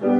第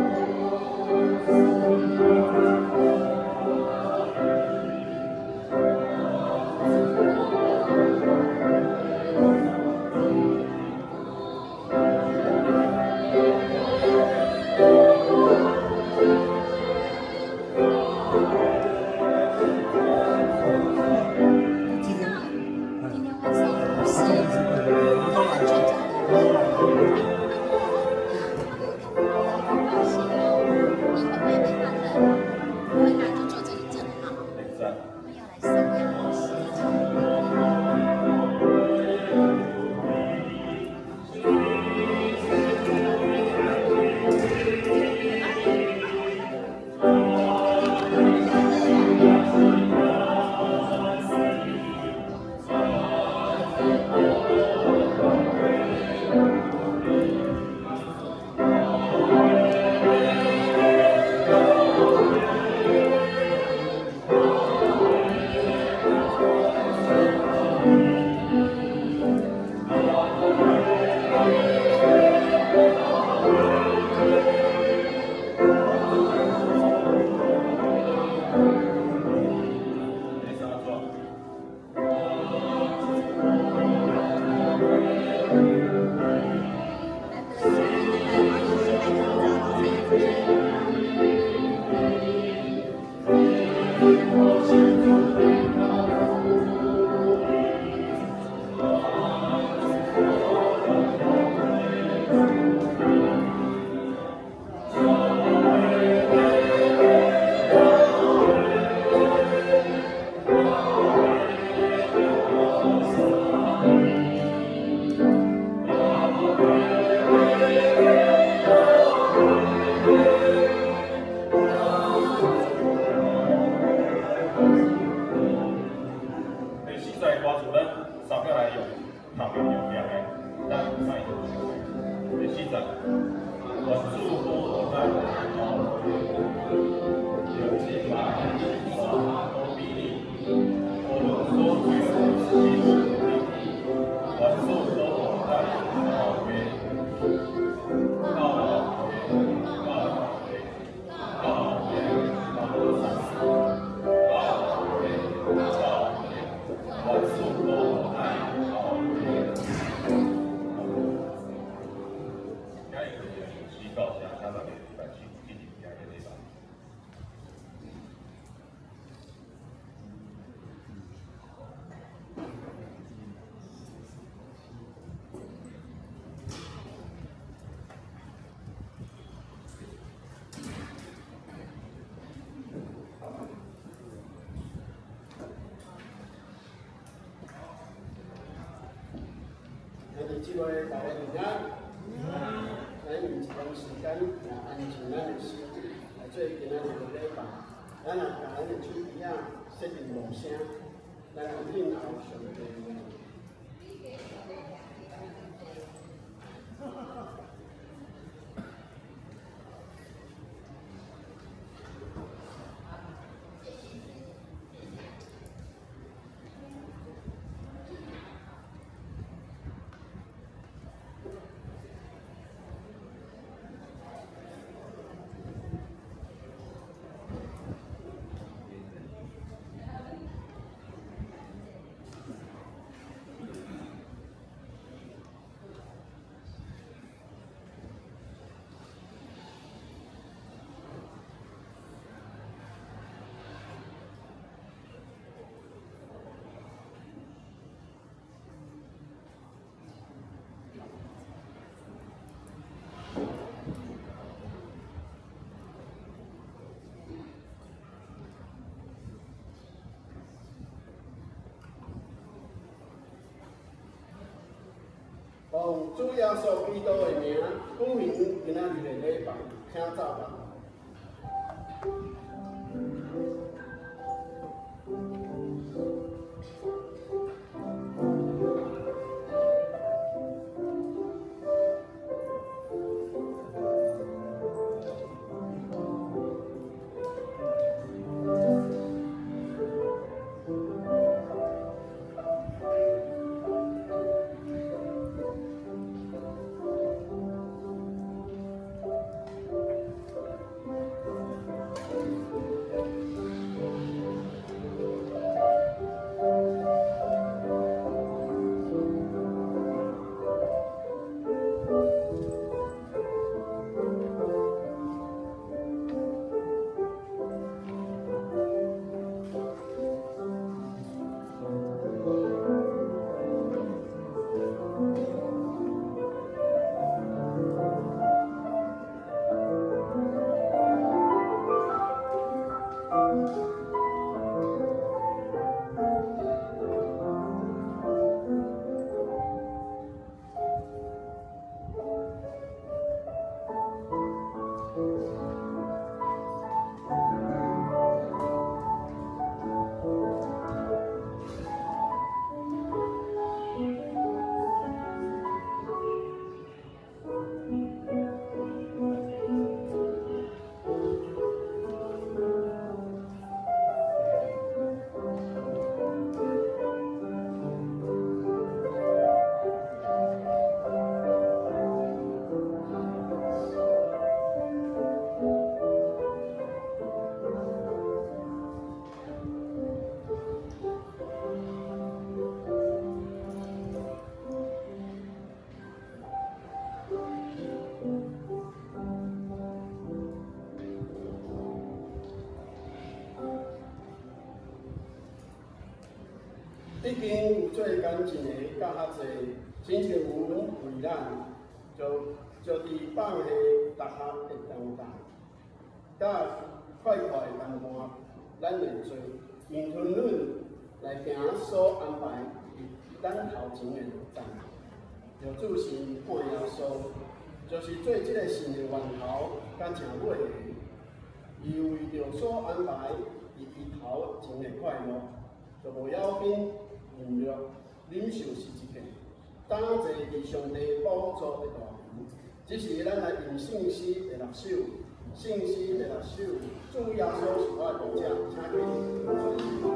四節，願主保護咱的後裔，用你把山保庇你，無論所做的事順利，願主保護咱的後裔，到老歲，到老歲，到老歲，到老歲，到老歲，到老歲，願主保護咱的後裔。今日就是時到聲，請大家禮拜四進行今日禮拜。兄弟姊妹，大家平安。咱用一段時間來安靜咱的心，來做今仔日的禮拜。咱若共咱的手機仔設定無聲，咱來聽候上帝的話。奉主耶穌基督的名，舉行今仔日的禮拜，請站立。已經有做工一年較較濟，親像阮為咱，就就佇放下逐項的重擔，佮快快擔當咱的罪，用吞忍來行所安排佇咱頭前的路程。著注視看耶穌，就是做這个信的源頭佮成尾的。伊為著所安排佇伊頭前的快樂，就無要緊忍辱，忍受十字架，擔坐佇上帝寶座的大能。這時咱來吟聖詩第六首，聖詩第六首，主耶穌是我的牧者，請起立。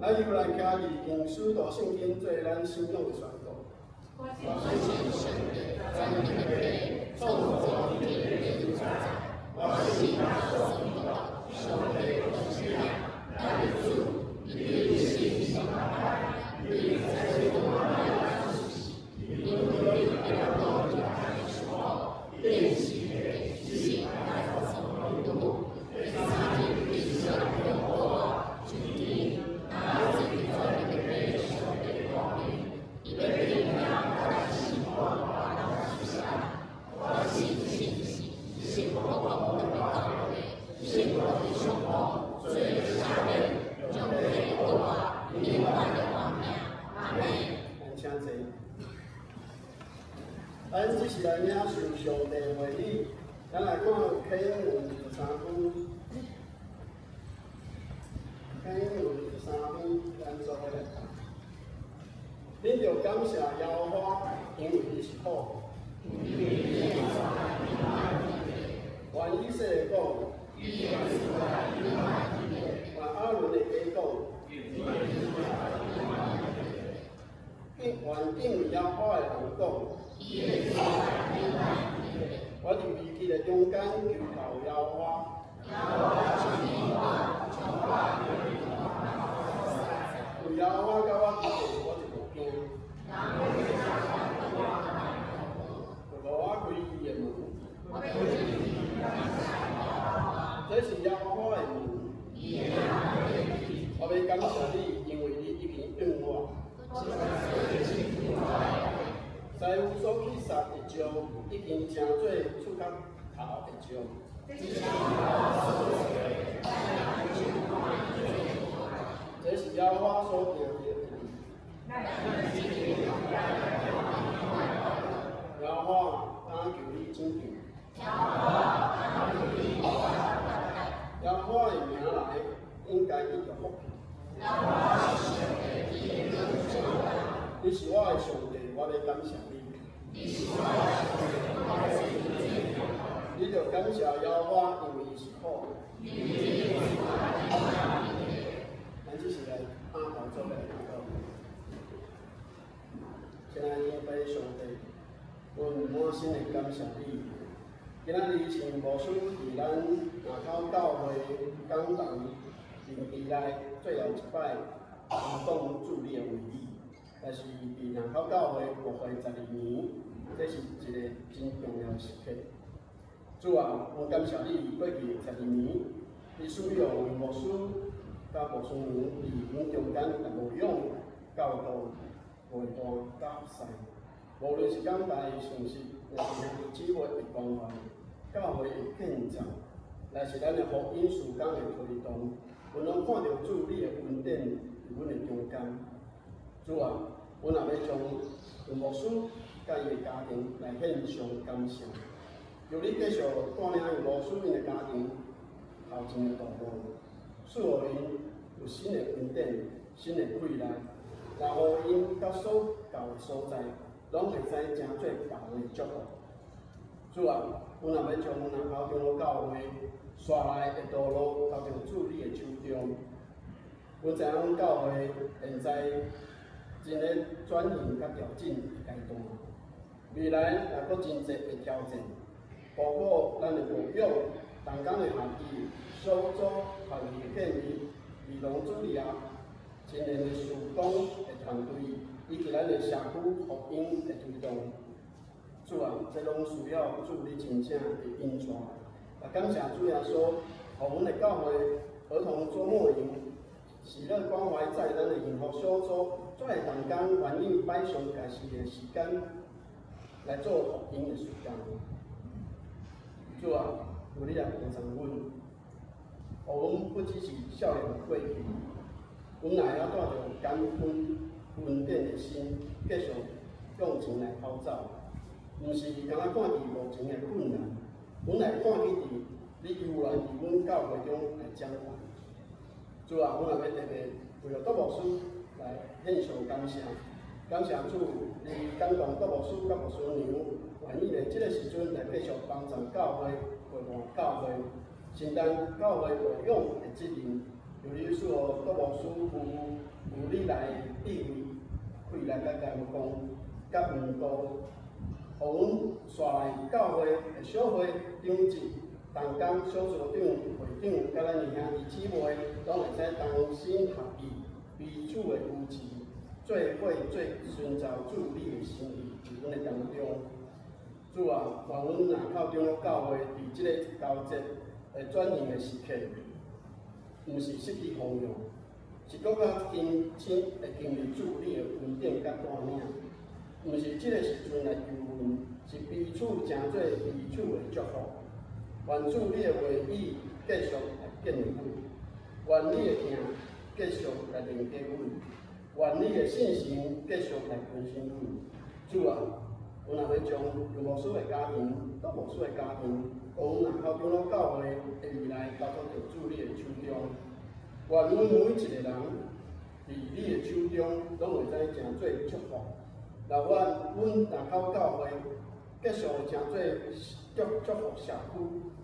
咱又來徛佇用使徒聖經做咱信仰的宣告。我信上帝，全能的父，創造天地的主宰。我信耶穌基督，上帝的獨生子，咱的主，伊對神生胎，對在世的因為彼拉多對他的時候，變成的是來從基督，第三日變成復活，升天，拿自己做的上帝的光榮，伊欲定命來審判活人死人。我信聖神，聖國公的教會，聖徒的相通，罪的赦免，眾體的復活，永遠的活命。阿門。咱請坐。咱這是來領受上帝話語，咱來看啟文23篇，啟文23篇，咱做伙來讀。恁著感謝耶和華，因為伊是好。願以色列講，願亞倫的家講，願敬畏耶和華的人講。我佇危急的中間求告耶和華。有耶和華佮我同在，我就無驚。就予我開伊的門。這是耶和華的門。我欲感謝你，因為你已經應我。師傅所去殺的石，已經成做厝角頭的石。這是耶和華所定的日。上帝，我欲感謝你。你著感謝耶和華，因為伊是好。咱這是來阿頭做來禱告。親愛的天父上帝，阮滿心的感謝你。今仔日是牧師佇咱林口教會講壇任期內最後一擺講主你的話語，也是佇林口教會牧會12年，這是一个真重要的時刻。主啊，阮感謝你過去12年，你使用牧師佮牧師娘佇阮中間來牧養、教導、陪伴、佮服侍。無論是講台的信息，抑是兄弟姊妹的關懷，教會的建造，抑是咱的福音事工的推動，阮攏看著主你的恩典佇阮的中間。主啊，阮也欲將牧師佮伊的家庭來獻上感謝。求你繼續帶領牧師𪜶的家庭頭前的道路，賜予𪜶有新的恩典、新的氣力，來予𪜶佮所到的所在，攏會使成做別人的祝福。主啊，阮也欲將林口長老教會紲來的道路交佇主你的手中。阮知影阮教會現在正咧轉型佮調整的階段，未來也閣真濟的挑戰，包括咱的牧養、同工的合一、小組團體的建立、兒童主日學、青年的事工的團隊，以及咱的社區福音的推動。主啊，這攏需要主你親自的引帶。也感謝主耶穌，予阮的教會兒童週末營、喜樂關懷在咱的幸福小組，做會同工願意擺上家己的時間來做福音的事工。主啊，求你來幫助阮，予阮不只是少年過去，阮也會曉帶著感恩、恩典的心，繼續向前來跑走。毋是干焦看佇目前的困難，阮來看見佇你猶原佇阮教會中來掌權。主啊，阮也欲特別為著杜牧師來獻上感謝，感謝主，你感動杜牧師佮牧師娘，願意佇這个時陣來繼續幫助教會、陪伴教會，承擔教會牧養的責任。求你賜予杜牧師夫婦有你來的智慧、氣力佮眼光、佮溫度，予阮紲來教會的小會長執、同工小組長、會長，佮咱的兄弟姊妹，攏會使同心合意，彼此的扶持，做伙做尋找主你的心意，佇阮的當中。主啊，願阮林口長老教會佇這个交接的轉型的時刻，毋是失去方向，是閣較親身會經歷主你的恩典佮帶領。毋是這个時陣來求問，是彼此成做彼此的祝福。願主你的話語繼續來建立阮，願你的疼繼續來連結阮，願你的信心繼續來更新阮。主啊，阮也欲將楊牧師的家庭、杜牧師的家庭，佮阮林口長老教會的未來交託佇主你的手中。願阮每一个人佇你的手中，攏會使成做祝福。若願阮林口教會繼續成做祝福社區、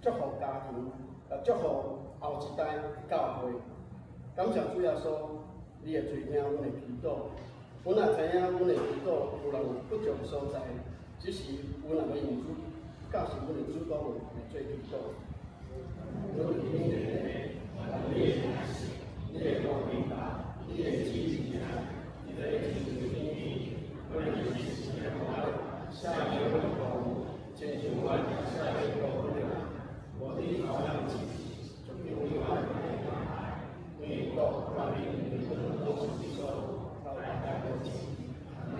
祝福家庭，也祝福後一代的教會。感謝主耶穌，你會垂聽阮的祈禱。阮也知影阮的祈禱有人有不足的所在，只是阮也欲用主教示阮的主禱文來做祈禱。阮佇天的父，願你的名聖，你的國臨到，你的旨意行，佇天下親像阮赦免阮的人，無你頭就因為國、權柄、榮耀攏是你所有，到永遠。阿門。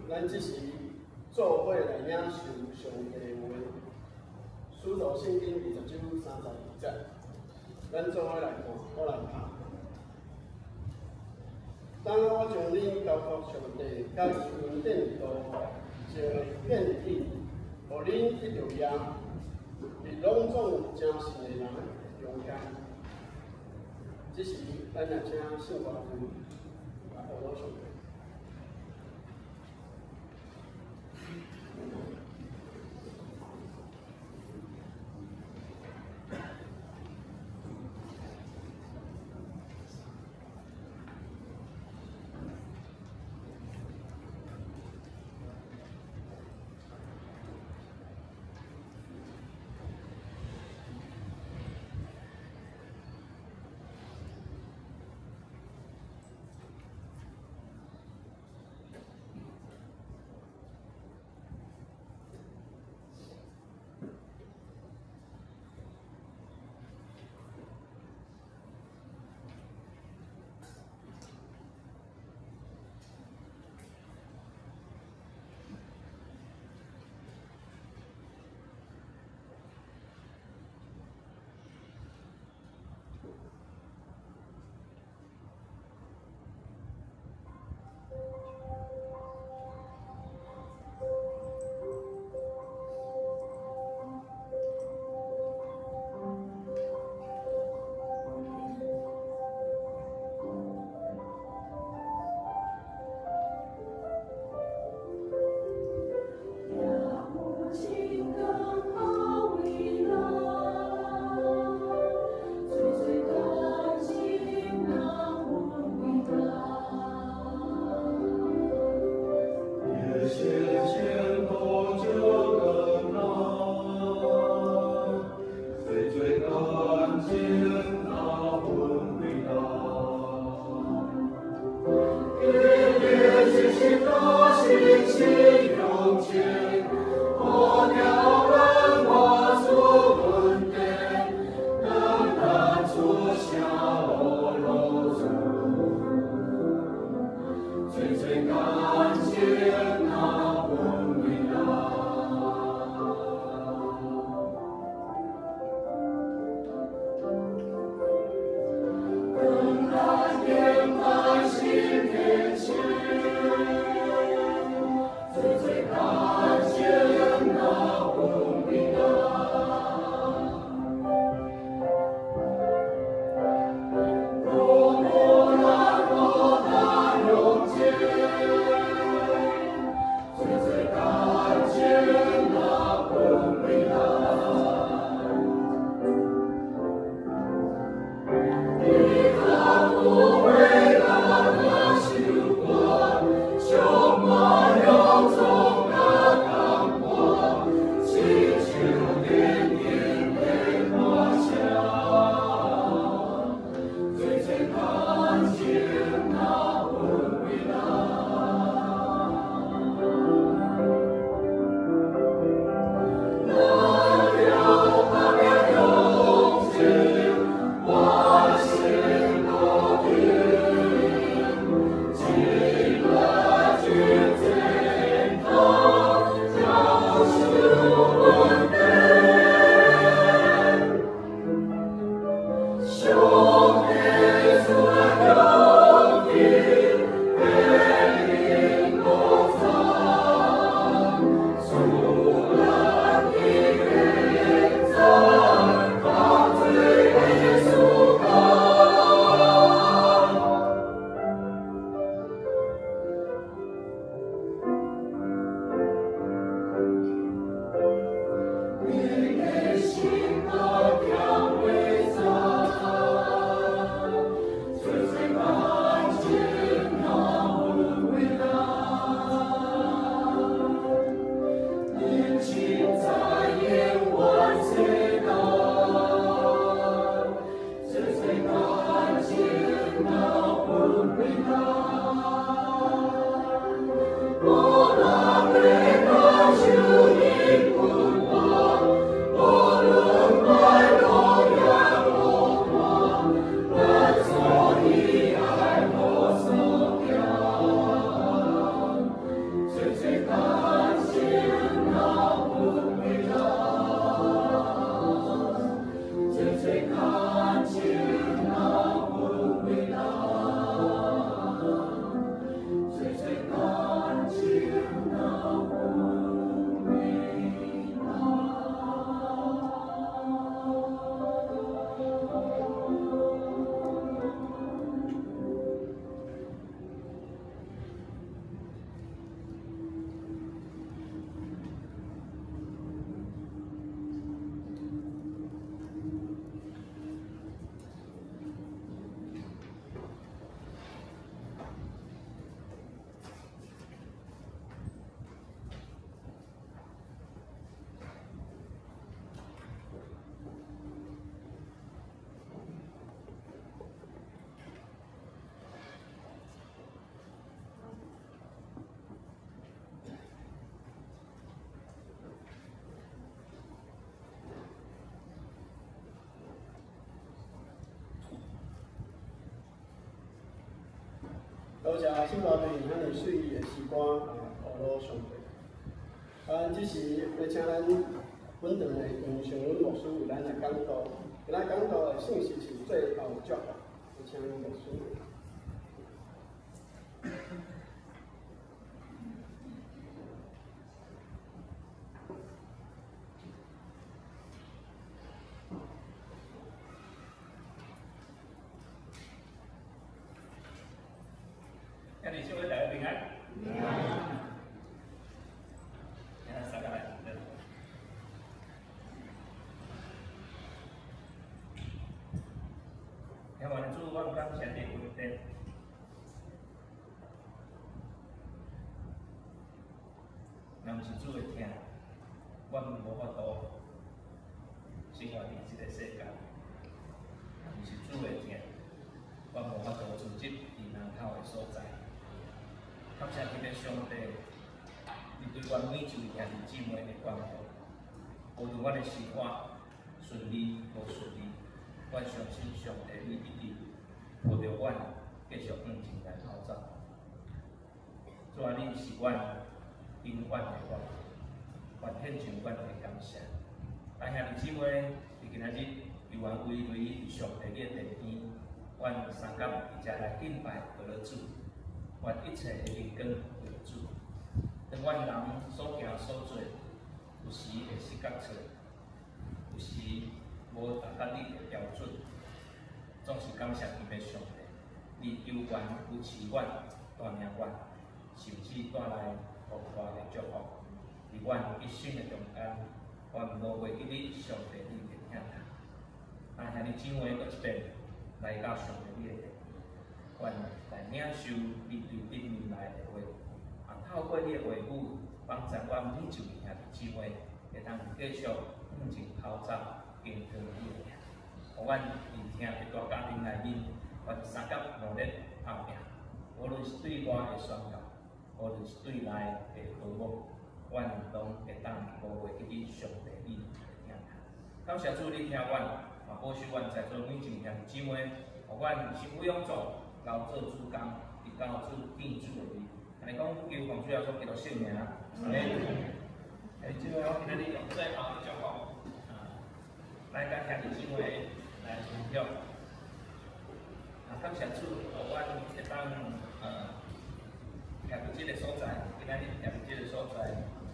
咱這時做伙來領受上帝話，使徒聖經20章32節，咱做伙來看，我來讀。當我將恁交託上帝，佮伊恩典的道，就建議，予恁得著益，佇攏總誠信的人中間。這時，咱來請聖歌隊來學老上帝。多謝聖大隊遐爾媠的詩歌來呵咾上帝。啊，這時欲請咱本堂的楊尚文牧師為咱來講道，今仔講道的信息是最後祝福，請牧師。兄弟姊妹大家平安。平安。來，三個來。希望主，我感謝你恩典。若毋是主的疼，阮無法度生活佇這个世間。若毋是主的疼，阮無法度組織佇人口的所在。感謝這个上帝，你對阮每一位兄弟姊妹的關顧，無論阮的生活順利無順利，阮相信上帝你一直抱著阮，繼續向前來跑走。主啊，你是阮永遠的我，願獻上阮的感謝。但兄弟姊妹，佇今仔日猶原歸類佇上帝的殿邊，阮相佮佇遮來敬拜呵咾主，願一切的榮光歸予主。當阮人所行所做，有時會失覺錯，有時無達到你的標準，總是感謝天父上帝，你猶原扶持阮、帶領阮，甚至帶來予大的祝福。佇阮一生的中間，阮無袂記得上帝你的疼痛。啊，兄弟姊妹，閣一遍來到上帝你的殿，阮來領受你對頂面來的話，啊，透過你的話語，幫助阮每一位兄弟姊妹會當繼續向前跑走，跟隨你的疼。予阮佇疼的大家庭內面，阮相佮努力拍拚，無論是對外的宣告，無論是對內的和睦，阮攏會當無袂記得上帝你的疼痛。感謝主，你疼阮，嘛保守阮在座每一位兄弟姊妹，予阮身體勇壯，勞做主工，直到主見主的日。按呢講，求奉主耶穌基督聖名，阿們。兄弟姊妹，我今仔日用最後的祝福，啊，來佮兄弟姊妹來分享。啊，感謝主，予阮會當徛佇這个所在，今仔日徛佇這个所在，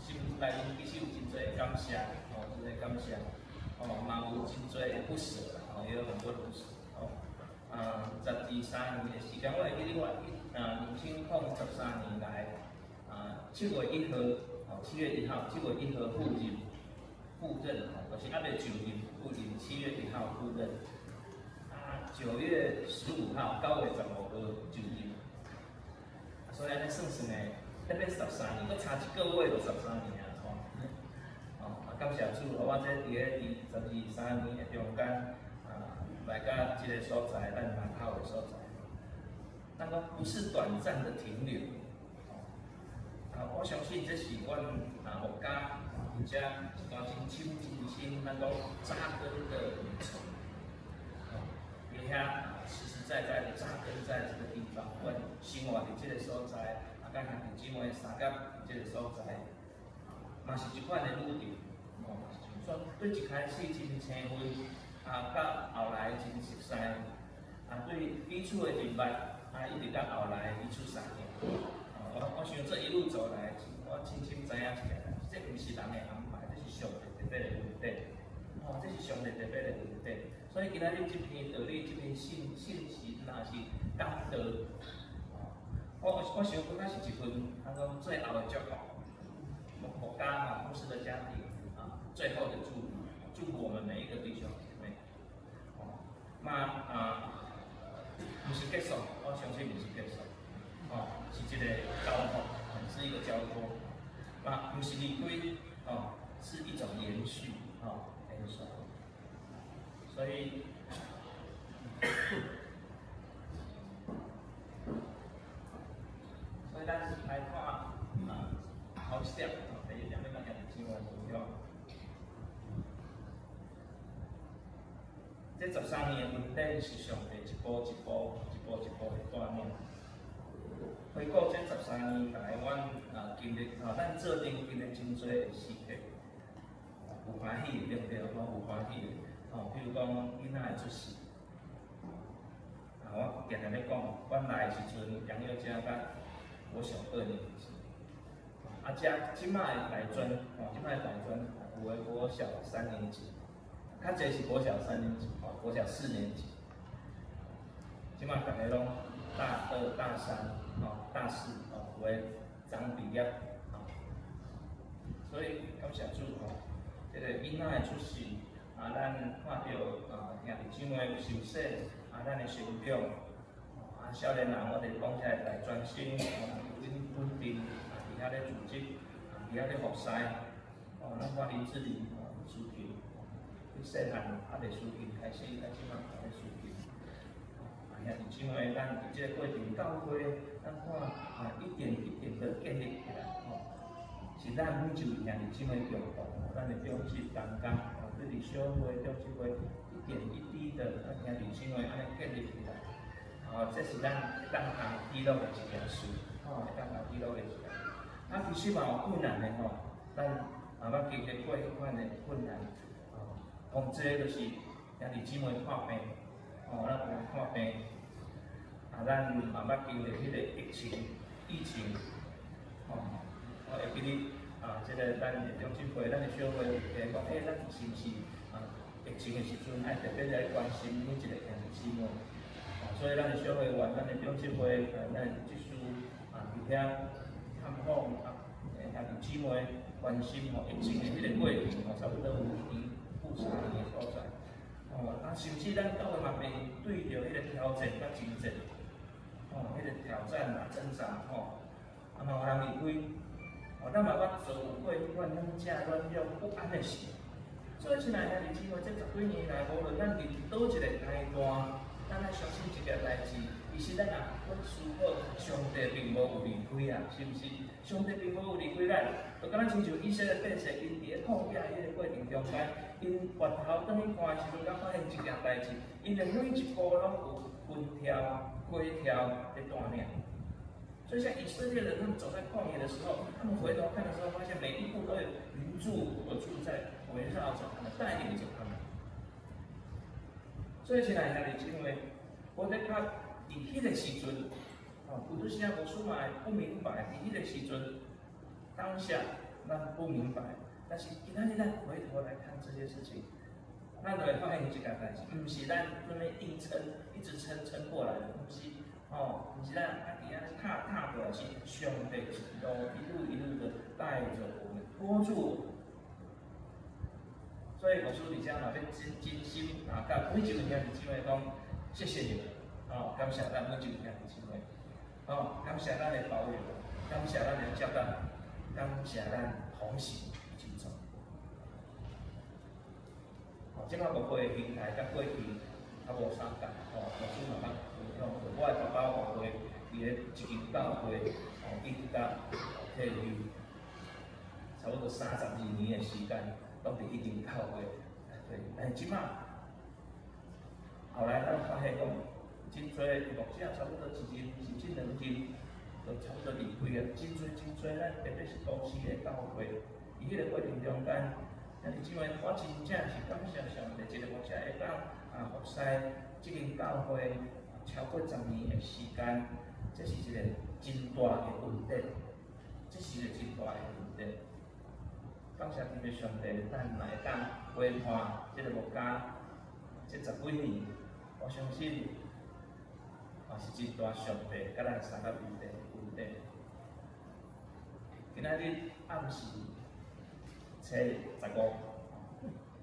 心內面其實有真濟的感謝，哦，真濟感謝，哦，嘛有真濟的不捨啦，哦，也有很多的不捨，哦，啊，12、13年的時間，我會記得我2013年來，啊，7月1號，哦，7月1號，7月1號赴任，赴任，哦，就是猶未就任，赴任7月1號赴任，啊，9月15號，9月15號就任，所以按呢算算呢，特別十三年，閣差一個月就十三年啊，吼，哦，啊，感謝主，予我這佇咧佇12、13年的中間，啊，來到這个所在，咱門口的所在。那個不是短暫的停留，啊，我相信這是阮啊牧家佇遮一段真深真深，咱講紮根的旅程，哦，佇遐實實在在的紮根在這個地方，阮生活佇這個所在，啊，佮兄弟姊妹相佮佇這個所在，嘛是這款的旅程，哦，說對一開始真生分，啊，到後來真熟似，啊，對彼此的認捌。啊，一直到後來彼此相認。哦，我想這一路走來，我深深知影一個，這毋是人的安排，這是上帝特別的恩典。哦，這是上帝特別的恩典。所以今仔日這篇道理，這篇信息，若是講道，哦，我想感覺是一份，咱講最後的祝福。牧家啊，牧師的家庭啊，最後的祝福，祝福我們每一個弟兄姐妹。哦，那啊。毋是結束，我相信毋是結束，哦，是一個交託，是一個交託，啊，毋是離開，哦，是一種延續，哦，延續。所以，所以咱來看啊，頭一點，第一點欲共兄弟姊妹分享。這13年的恩典是上帝一步一步、一步一步的帶領。回顧這13年來，阮啊經歷吼，咱做陣經歷真濟的時刻，有歡喜的對毋對？吼，有歡喜的，吼，比如講囡仔的出世。啊，我定定咧講，阮來的時陣，楊宥嘉才國小二年級。啊，遮這擺的大專，吼，這擺的大專有的國小三年級，較濟是國小三年級，吼，國小四年級。這擺逐个攏大二、大三，吼，大四，吼，有的昨畢業，吼。所以感謝主吼，這個囡仔的出世，啊，咱看著啊兄弟姊妹有受洗，啊，咱的成長，啊，少年人我哋講起來大專生，吼，穩穩定，啊，佇遐咧組織，啊，佇遐咧服侍，哦，咱看林志玲，吼，司琴，佇細漢猶會司琴開始，到這擺咧司琴。啊，兄弟姊妹，咱佇這個過程教會，咱看啊，一點一點的建立起來，吼，是咱每一位兄弟姊妹共同，咱的長執同工，哦，對佇小會、長執會，一點一滴的，咱兄弟姊妹按呢建立起來，哦，這是咱當通記錄的一件事，吼，當通記錄的一件。啊，其實嘛有困難的吼，咱嘛捌經歷過彼款的困難，哦，講這就是兄弟姊妹破病，吼，咱有破病，啊，咱嘛捌經歷彼個疫情，疫情，吼，我會記得啊，這個咱的長執會，咱的小會有提講，欸，咱是毋是啊？疫情的時陣愛特別來關心每一個兄弟姊妹，啊，所以咱的小會員，咱的長執會，咱的執事啊，佇遐探訪啊，兄弟姊妹關心吼疫情的彼個過程吼，差不多有一年富三年的所在，哦，啊，甚至咱教會嘛面對著彼個挑戰佮掙扎，哦，彼個挑戰啊掙扎吼，啊嘛有人離開，哦，咱嘛捌遭遇過彼款軟正軟弱不安的時。所以，親愛兄弟姊妹，這十幾年來，無論咱佇佗一個階段，咱愛相信一件代誌，其實咱若去思考，上帝並無有離開啊，是毋是？上帝並無有離開咱，就敢若親像以色列百姓，𪜶佇咧曠野彼個過程中間，𪜶回頭轉去看的時陣，才發現一件代誌，𪜶的每一步攏有雲柱、火柱佇帶領。所以，像以色列人他們走在曠野的時候，他們回頭看的時候，發現每一步都有雲柱、火柱在圍繞着他們，帶領着他們。所以，親愛兄弟姊妹，我咧較佇彼個時陣，哦，有陣時啊，牧師嘛會不明白，佇彼個時陣，當下咱不明白，但是今仔日咱回頭來看這些事情，咱就會發現一件代誌，毋是咱這麼硬撐，一直撐撐過來的，毋是。哦，毋是咱家己按呢踏踏過來，是上帝一路一路一路的帶著我們，托住我們。所以牧師佇遮嘛欲真真心啊，佮每一位兄弟姊妹講，謝謝你們，哦，感謝咱每一位兄弟姊妹，哦，感謝咱的保佑，感謝咱的教導，感謝咱同行一起走。哦，這擺牧會的形態佮過去較無相仝，吼，牧師嘛捌分享過，我的爸爸牧會佇咧一間教會，哦，一直到退休，差不多32年的時間，攏佇彼間教會。對，但是這擺後來咱發現講，真濟牧者差不多一任甚至兩任，就差不多離開啊。真濟真濟，咱特別是都市的教會，佇彼個過程中間，兄弟姊妹，我真正是感謝上帝，一個牧者會當啊服侍這間教會超過10年的時間，這是一個真大的恩典，這是一個真大的恩典。感謝天父上帝，咱嘛會當陪伴這個牧家這十幾年，我相信嘛是真大上帝佮咱相佮恩典恩典。今仔日暗時初15，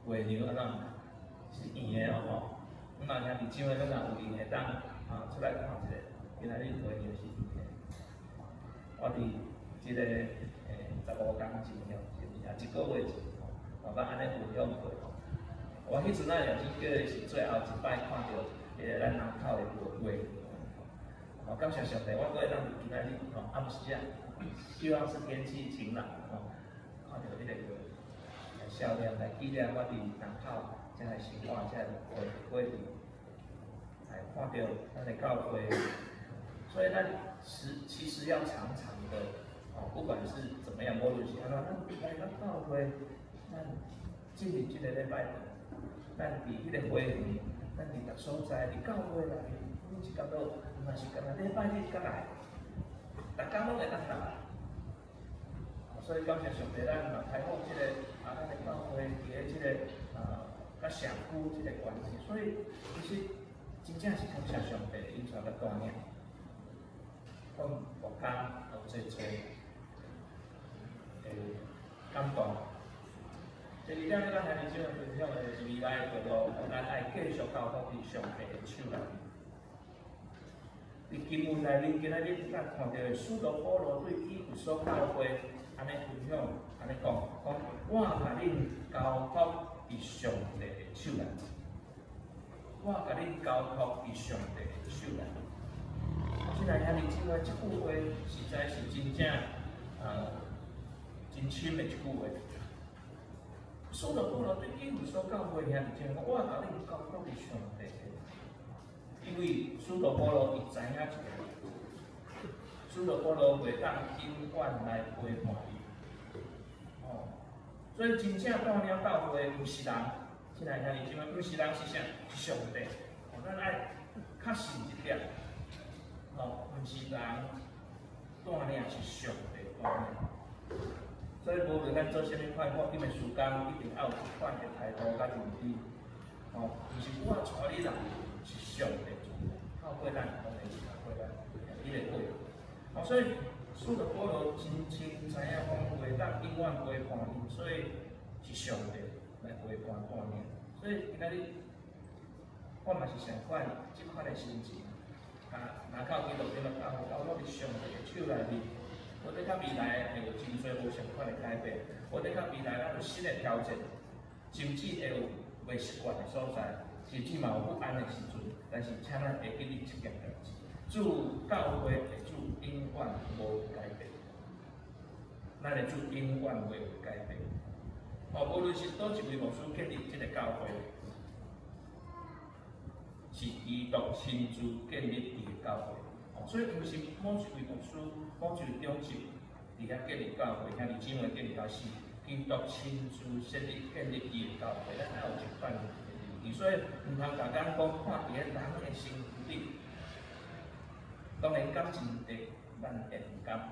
月娘按怎是圓的哦吼？咁啊兄弟姊妹，咱若有閒會當啊出來看一下，今仔日月娘是圓的。我佇這個15工前吼，是毋是啊？一個月前吼，我捌按呢分享過吼。我彼陣仔也只叫是最後一擺看著彼個咱南口的月娘。好，感謝上帝，我閣會當今仔日吼暗時啊，希望是天氣晴朗吼，看著彼個月來笑臉來紀念我佇南口遮个生活，遮个過過程，來看著咱的教會所以咱其實要常常的，哦，不管是怎麼樣，無論是按怎，咱來到教會，咱進入這個禮拜堂，咱佇彼個花園，咱佇逐所在，佇教會內面，每一角落，毋是干焦禮拜日才來，逐工攏會當來。所以感謝上帝，咱嘛開放這個啊，咱的教會佇咧這個啊，佮社區這個關係，所以其實真正是感謝上帝，𪜶帶佮帶領。阮國家有濟濟的感動。第二點，咱兄弟姊妹分享的就是未來的道路，咱愛繼續交託佇上帝的手內。佇經文內面，今仔日咱看著使徒保羅對以弗所教會按呢分享，按呢講，講我共恁交託佇上帝的手內，我共恁交託佇上帝的手內。親愛兄弟姊妹，這句話實在是真正真深的一句話。使徒保羅對以弗所教會兄弟姊妹講，我共恁交託佇上帝的，因為使徒保羅伊知影一個，使徒保羅袂當永遠來陪伴伊。哦，所以真正帶領教會毋是人，親愛兄弟姊妹，毋是人是啥？是上帝。哦，咱愛確信這點。哦，毋是人帶領，是上帝帶領。所以無論咱做啥物款看緊的事工，一定愛有這款的態度佮認知。哦，毋是我帶你來，是上帝帶來。透過咱，當然是透過咱彼個過程。哦，所以使徒保羅真清知影講袂當永遠陪伴𪜶，所以是上帝來陪伴帶領。所以今仔日我嘛是相款這款的心情。啊，若靠基督教的教會，交託佇上帝的手內面。我對較未來會有真濟無相款的改變，我對較未來咱有新的挑戰，甚至會有袂習慣的所在，甚至嘛有不安的時陣。但是請咱會記得這件代誌，主教會的主永遠無改變，咱的主永遠袂有改變。哦，無論是佗一位牧師建立這個教會，是基督親自建立伊的教會，哦，所以毋是某一位牧師、某一位長執佇遐建立教會，兄弟姊妹建立教會，是基督親自設立建立伊的教會，咱愛有這款的認知，所以毋通共咱講看佇咧人的身軀頂，當然感情的咱會毋甘，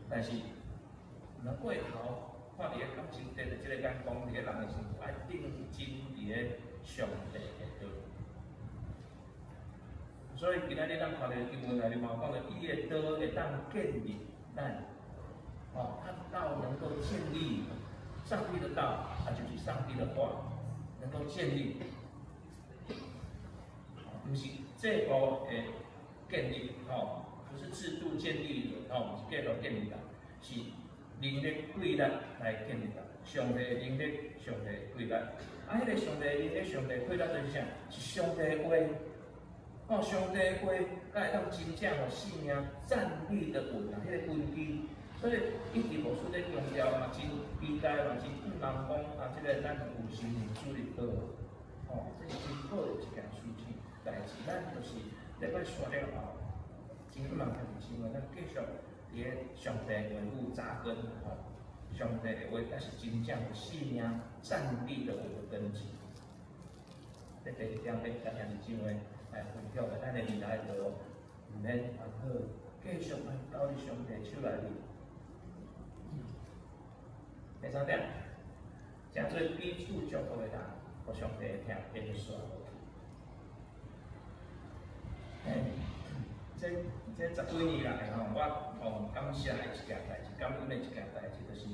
但是毋通過頭看佇咧感情的這個眼光，佇咧人的身軀，愛定睛佇咧上帝的道。所以今仔日咱看著經文內面嘛講著，伊的道會當建立咱，哦，他道能夠建立上帝的道，啊，就是上帝的話，能夠建立，毋是制度的建立，吼，不是制度建立的，吼，毋是制度建立的，是靈力貴力來建立的。上帝的靈力，上帝的貴力，啊，彼個上帝的靈力、上帝的貴力就是啥？是上帝的話。哦，上帝的話，才會當真正予生命站立得穩啊，彼個根基。所以一直牧師咧強調嘛，真期待嘛，真盼望講啊，這個咱有生命主日課，哦，這是真好的一件事情代誌。咱就是禮拜煞了後，真盼望兄弟姊妹，咱繼續佇咧上帝話語扎根，吼，上帝的話才是真正予生命站立得穩的根基。這第二點欲佮兄弟姊妹來分享的，咱的未來道路毋免煩惱，繼續來交佇上帝手內面。第三點，誠做彼此祝福的人，予上帝的疼延續落去。嘿，這十幾年來吼，我吼感謝的一件代誌，感恩的一件代誌，就是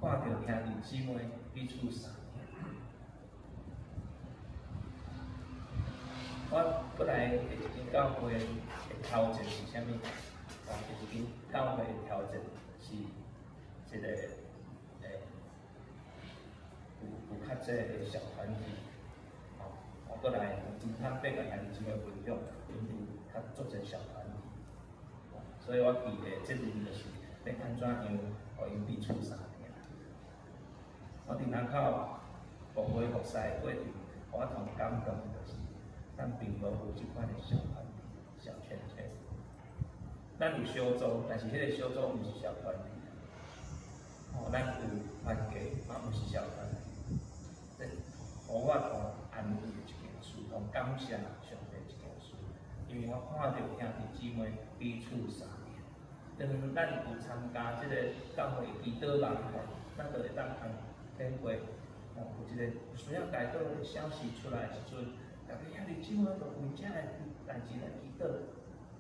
看著兄弟姊妹彼此相疼。我過來的一間教會的挑戰是啥物？哦，一間教會的挑戰是一個有較濟的小團體，哦，我過來真坦白共兄弟姊妹分享，𪜶有較足濟小團體，所以我去的責任就是欲按怎樣，予𪜶彼此相疼。我佇南口牧會服侍的過程，我同感動的就是，咱並無有這款的小團體、小圈圈。咱有小組，但是彼个小組毋是小團體。哦，咱有團契，嘛毋是小團體。這予我同安慰的一件事，同感謝上帝一件事，因為我看著兄弟姊妹彼此相連。當咱有參加這個教會祈禱網吼，咱就會當通體會，哦，有一個需要代禱的消息出來的時陣，逐家兄弟姊妹就為這個代誌來祈禱。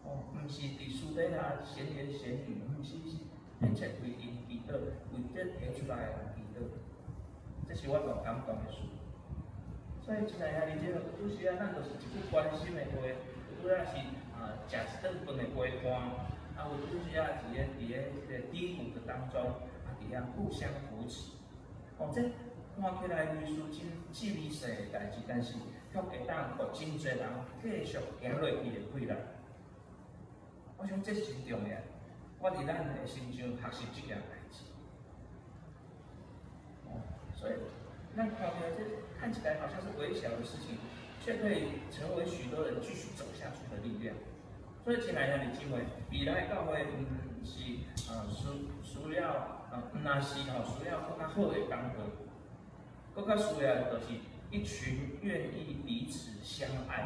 哦，毋是佇私底下閒言閒語，毋是，是迫切為𪜶祈禱，為這提出來的人祈禱。這是我上感動的事。所以，親愛兄弟姊妹，有時啊，咱就是一句關心的話，有拄仔是啊，食一頓飯的陪伴，啊，有拄時啊，佇咧這個低谷的當中，啊，佇遐互相扶持。哦，這看起來類似真細微細的代誌，但是卻會當予真濟人繼續行落去的氣力。我想這是真重要。我佇咱的身上學習這件代誌。哦，所以咱看起來這看起來好像是微小的事情，卻可以成為許多人繼續走下去的力量。所以，親愛的兄弟姊妹，未來教會毋是啊需要啊，毋若是吼需要閣較好的工具，閣較需要的就是一群願意彼此相愛，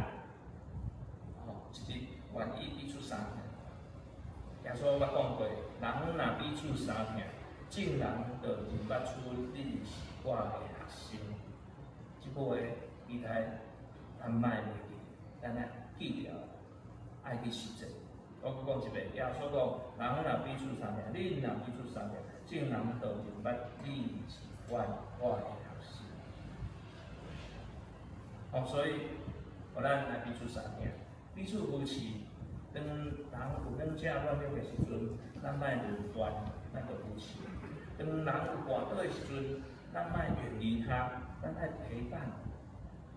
哦，一直願意彼此相疼。耶穌捌講過，人若彼此相疼，眾人就認捌出恁是我的學生。這句話，期待咱莫袂記，咱愛記牢，愛去實踐。我閣講一遍，耶穌講，人若彼此相疼，恁若彼此相疼，眾人就認捌恁是我的學生。哦，所以，予咱來彼此相疼，彼此扶持。當人有軟正軟弱的時陣，咱莫論斷，咱著扶持；當人有跋倒的時陣，咱莫遠離他，咱愛陪伴。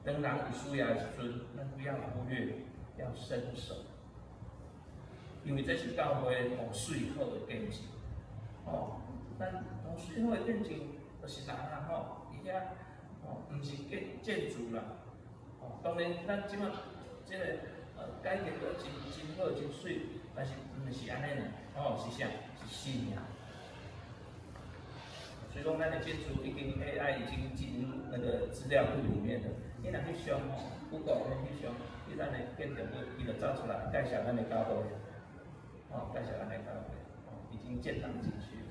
當人有需要的時陣，咱不要忽略，要伸手。因為這是教會予媠好的見證。哦，咱予媠好的見證，就是人啊吼，佇遐吼，毋是建築啦。哦，當然咱這擺這個改革得真真好真媠，但是毋是按呢爾，哦，是啥？是信仰。所以講，咱的建築已經 AI 已經進入那個資料庫裡面了。你若去上吼，Google 去上，去咱的建築物，伊就走出來介紹咱的教會，哦，介紹咱的教會，哦，已經建檔進去了。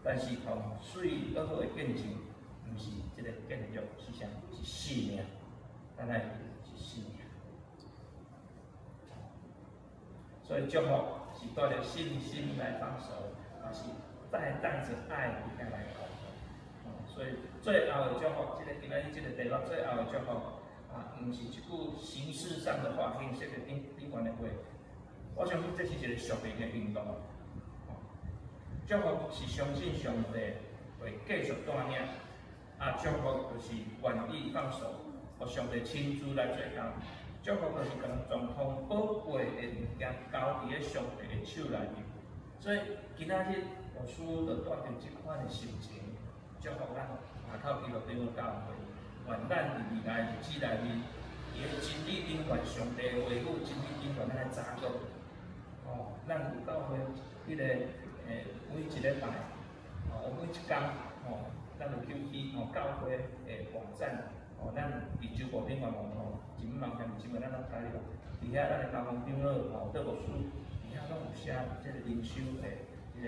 但是吼，媠閣好的見證，毋是這個建築，是啥？是信仰。咱愛是信仰。所以祝福是帶著信心來放手，嘛是帶著愛佇遐來溝通。哦，所以最後的祝福，這個今仔日這個題目最後的祝福啊，毋是一句形式上的話，形式的頂頂懸的話。我相信這是一個屬靈的行動。祝福是相信上帝會繼續帶領，啊，祝福就是願意放手，予上帝親自來做工。祝福就是將狀況寶貴的物件交佇咧上帝的手內面。所以今仔日牧師就帶著這款的心情，祝福咱外口基督長老教會，願咱佇未來日子內面，佇咧真理頂懸上帝的話語，真理頂懸咱來扎根。哦，咱有教會彼個每一禮拜，哦，每一工，哦，咱有 QT 吼，教會的網站，哦，咱佇周報頂懸吼，真網兄弟姊妹咱攏加入，佇遐咱的教會長老吼，鄧牧師，佇遐攏有寫這個靈修的這個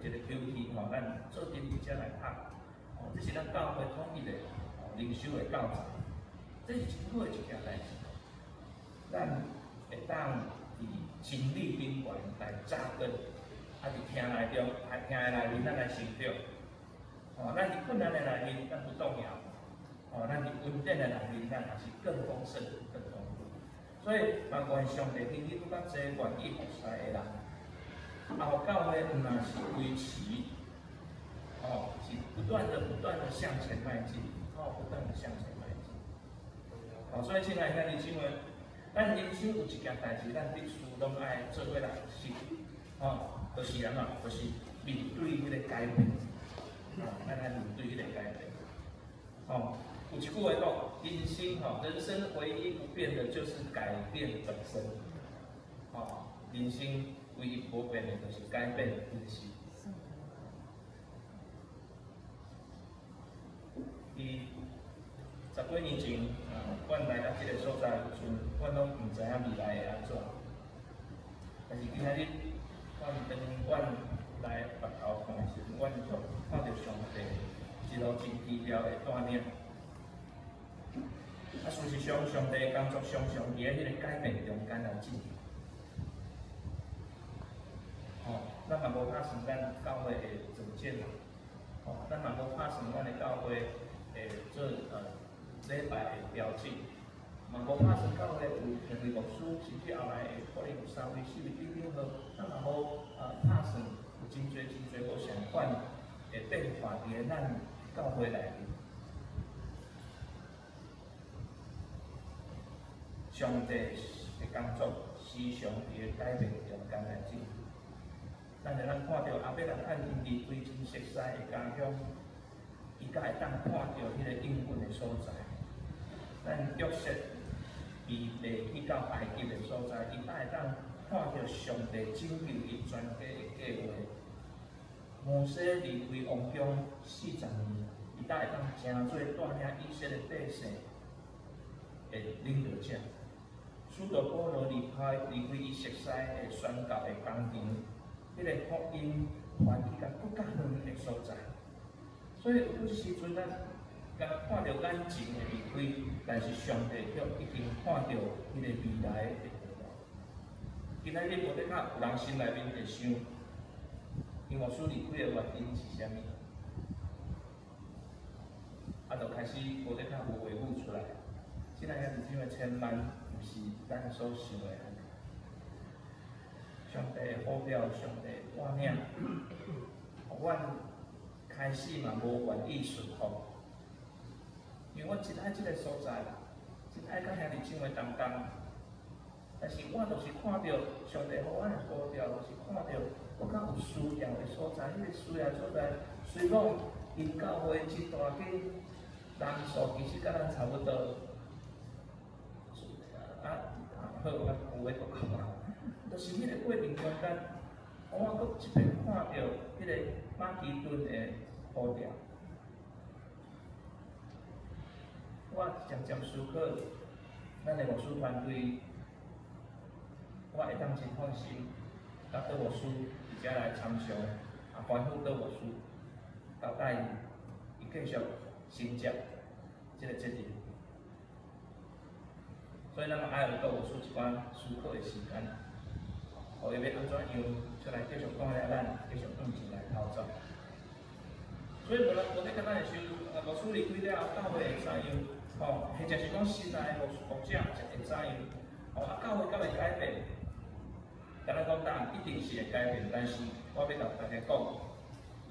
這個 QT 吼，咱做陣佇遮來拍，哦，這是咱教會統一的靈修的教材，這是真好的一件代誌，咱會當佇真理頂懸來扎根，啊，佇疼內中，啊，疼的內面，咱來成長。哦，咱佇困難的內面，咱不動搖。哦，咱佇恩典的內面，咱也是更豐盛、更豐富。所以，嘛願上帝興起閣較濟願意服侍的人，啊，予教會毋若是維持，哦，是不斷的、不斷的向前邁進，哦，不斷的向前邁進。哦，所以親愛兄弟姊妹，咱人生有一件代誌，咱必須攏愛做伙來學習，哦，就是按怎，就是面對彼個改變，哦，咱愛面對彼個改變，哦，有一句話講，人生吼，人生唯一不變的就是改變本身。吼，人生唯一無變的，就是改變本身。佇十幾年前，阮來到這个所在的時陣，阮攏毋知影未來會按怎。但是今仔日，阮當阮來回頭看的時陣，阮就看著上帝一路真奇妙的帶領。啊，事實上，上帝的工作常常佇咧彼个改變中間來進行。吼，咱嘛無拍算咱教會會組建，吼，咱嘛無拍算咱的教會會做禮拜會調整，嘛無拍算教會有兩位牧師，甚至後來會可能有三位、四位等等號，咱嘛無拍算有真濟真濟無相款的變化佇咧咱教會內面。上帝的工作時常佇咧改變中間來進行。咱會當看著亞伯拉罕𪜶離開真熟悉的家鄉，伊才會當看著彼个應允的所在。咱約瑟伊袂去到埃及的所在，伊才會當看著上帝拯救伊全家的計劃。摩西離開王宮40年，伊才會當成做帶領以色列百姓的領導者。使徒保羅離開伊熟悉的宣教的工場，彼个福音傳去到閣較遠的所在。所以有時陣咱敢若看著眼前的離開，但是上帝卻已經看著彼个未來的道路。今仔日無得較有人心內面會想，𪜶牧師離開的原因是啥物？啊，就開始無得較有話語出來。親愛兄弟姊妹，千萬毋是咱所想的按呢。上帝的呼召，上帝的帶領，予阮開始嘛無願意順服，因為我真愛這个所在，真愛佮兄弟姊妹同工。但是我就是看著上帝予阮的呼召，就是看著閣較有需要的所在，彼个需要所在，雖講𪜶教會這大間人數其實佮咱差不多。啊，好，我有話閣講啊，就是彼个過程中間，我閣這邊看著彼個馬其頓的呼召，我漸漸思考，咱的牧師團隊，我會當真放心，佮杜牧師佇遮來參詳，啊，吩咐杜牧師交代伊，伊繼續承接這个責任。所以咱嘛愛予杜牧師一寡思考的時間，予伊欲按怎樣出來繼續帶領咱，繼續向前來頭走。所以無人無咧甲咱會想，牧師離開了後，教會會怎樣？吼，或者是講新來的牧者會怎樣？吼，啊，教會敢會改變？敢若講答案一定是會改變，但是我欲共大家講，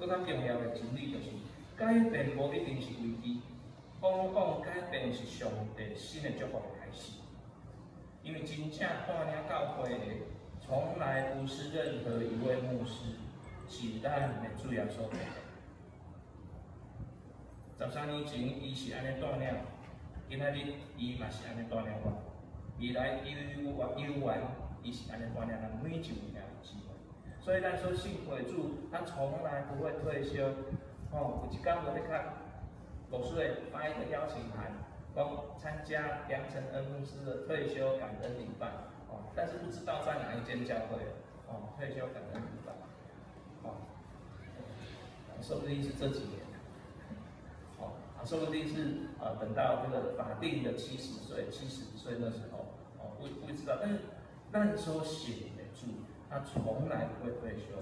閣較重要的真理就是，改變無一定是危機，往往改變是上帝新的祝福的開始。因為真正帶領教會的，從來不是任何一位牧師，是咱的主耶穌基督。13年前，伊是按呢帶領，今仔日伊嘛是按呢帶領我。未來猶猶原，伊是按呢帶領咱每一位兄弟姊妹。所以咱所信靠的主，他從來不會退休。吼，有一工無咧看，牧師會發一個邀請函，講參加楊承恩牧師的退休感恩禮拜。哦，但是不知道在哪一間教會。哦，退休感恩禮拜。哦，說不定是這幾年。哦，啊，說不定是等到這個法定的70歲、70歲那時候，哦，不知道。但是咱所信的主，他從來不會退休。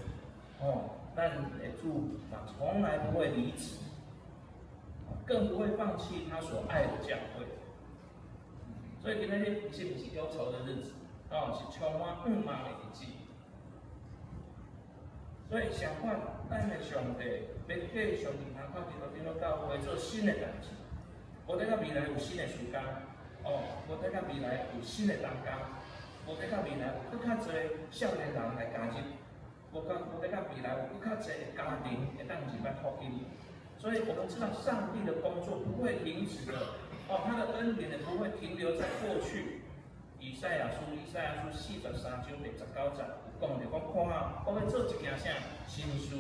哦，咱的主嘛從來不會離職，更不會放棄他所愛的教會。所以今仔日是毋是憂愁的日子？哦，是充滿盼望的日子。所以相反，咱的上帝欲繼續佇林口基督長老教會做新的代誌，無代表未來有新的事工，哦，無代表未來有新的同工，無代表未來有閣較濟少年人來加入，無代表未來有閣較濟的家庭會當入來福音。所以我們知道上帝的工作不會停止的，哦，他的恩典也不會停留在過去，以賽亞書43章第19節有講著講，看啊，我欲做一件啥新事，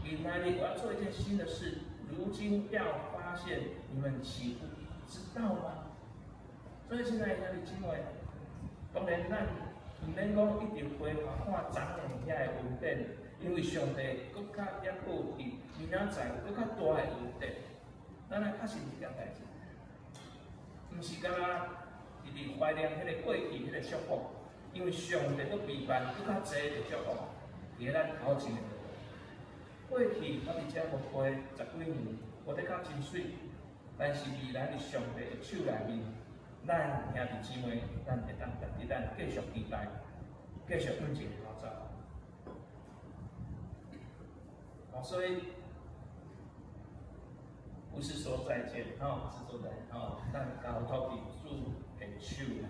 今仔日我要做一件新的事，如今要發現，你們豈不知道嗎？所以親愛的兄弟姊妹，當然咱毋免講一直回頭看昨昏遐的恩典，因為上帝閣較猶閣有佇明仔載有閣較大的恩典。咱來確信這件代誌，毋是干焦直直懷念彼个過去彼個祝福，因為上帝閣備辦閣較濟的祝福佇咧咱頭前。過去我佇遮牧會十幾年，我的確真媠，但是未來佇上帝的手內面，咱兄弟姊妹，咱會當值得咱繼續期待，繼續向前頭走。哦，所以不是說再見，吼，不是說再見，吼，咱交託佇主的手內。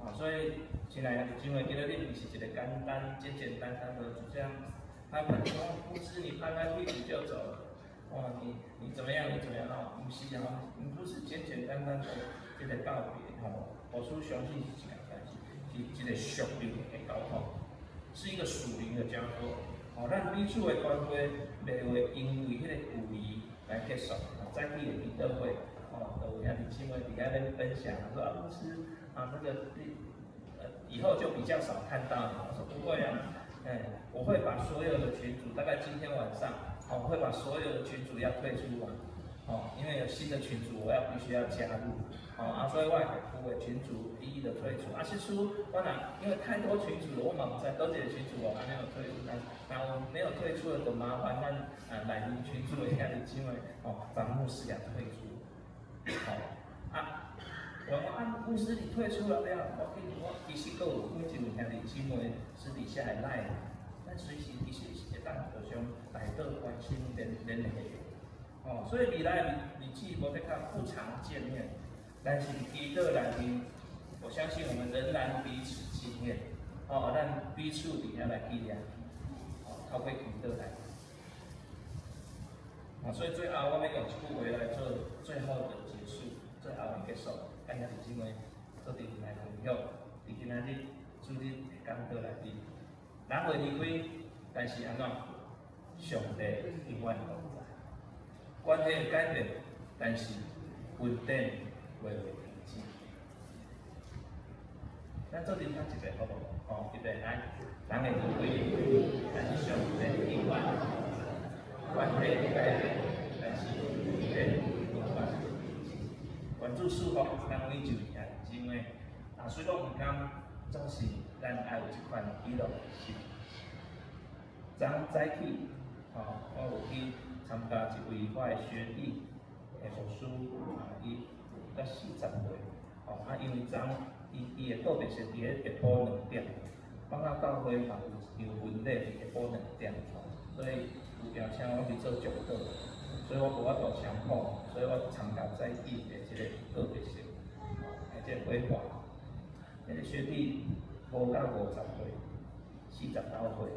哦，所以親愛的姊妹，今仔日毋是一個簡單、簡簡單單的就這樣拍拍，牧師你拍拍屁股就走了，哦，你怎麼樣？你怎麼樣？哦，毋是吼，毋不是簡簡單單的這個告別，吼，牧師相信是一件代誌，是一個屬靈的交託，是一個屬靈的交託。哦，咱彼此的關係袂會因為彼個距離來結束。早起的祈禱會，哦，都有兄弟姊妹佇遐咧分享，說啊，牧師啊，那個你，以後就比較少看到你。我說不會啊，哎，我會把所有的群組，大概今天晚上，哦，我會把所有的群組要退出完，哦，因為有新的群組，我要必須要加入，哦啊，所以我會有的群組一一的退出。啊，是說我若因為太多群組了，我嘛毋知佗一個群組我還沒有退出，那我沒有退出的，就麻煩咱啊內面群組的兄弟姊妹，哦，把牧師也退出，好，啊，我講啊，牧師你退出了了，我跟我其實閣有幾一位兄弟姊妹私底下會來，咱隨時其實是會當互相來倒關心聯聯繫。哦，所以未來的日子無的確不常見面，但是祈禱內面，我相信我們仍然彼此紀念。哦，咱彼此佇遐來紀念，哦，透過祈禱來。哦，所以最後我欲用一句話來做最後的結束，最後的結束，佮兄弟姊妹做陣來分享。佇今仔日主日的講道內面，人會離開，但是按怎？上帝永遠同在。關係會改變，但是恩典袂會停止。咱做陣聽一遍好無？哦，預備來，人會離開，但是上帝永遠同在。關係會改變，但是恩典永遠停止。願主賜福咱每一位兄弟姊妹。啊，雖講毋甘，總是咱愛有這款喜樂的心。昨早起，吼，我有去參加一位我的學弟的牧師，啊，伊才40歲，吼，啊，因為昨伊的告別式佇咧下晡2點，放到教會嘛有一場婚禮佇下晡2點，所以有邀請我去做祝禱，所以我無法度強迫，所以我參加早起的這個告別式，吼，這個火化。那個學弟無到50歲，49歲，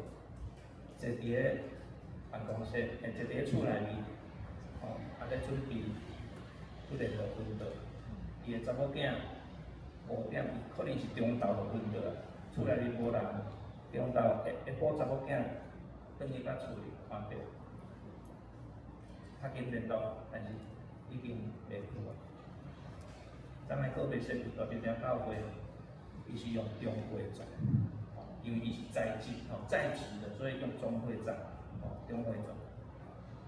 坐佇咧辦公室，坐佇咧厝內面，吼，啊咧準備，突然就昏倒。伊的查某囝5點，可能是中晝就昏倒啊，厝內面無人，中晝下下晡查某囝轉去到厝裡看著，較緊聯絡，但是已經袂赴啊。昨暝告別式佇大平教會，伊是用重火葬，因為伊是在職，吼，在職的，所以用重火葬，吼，重火葬。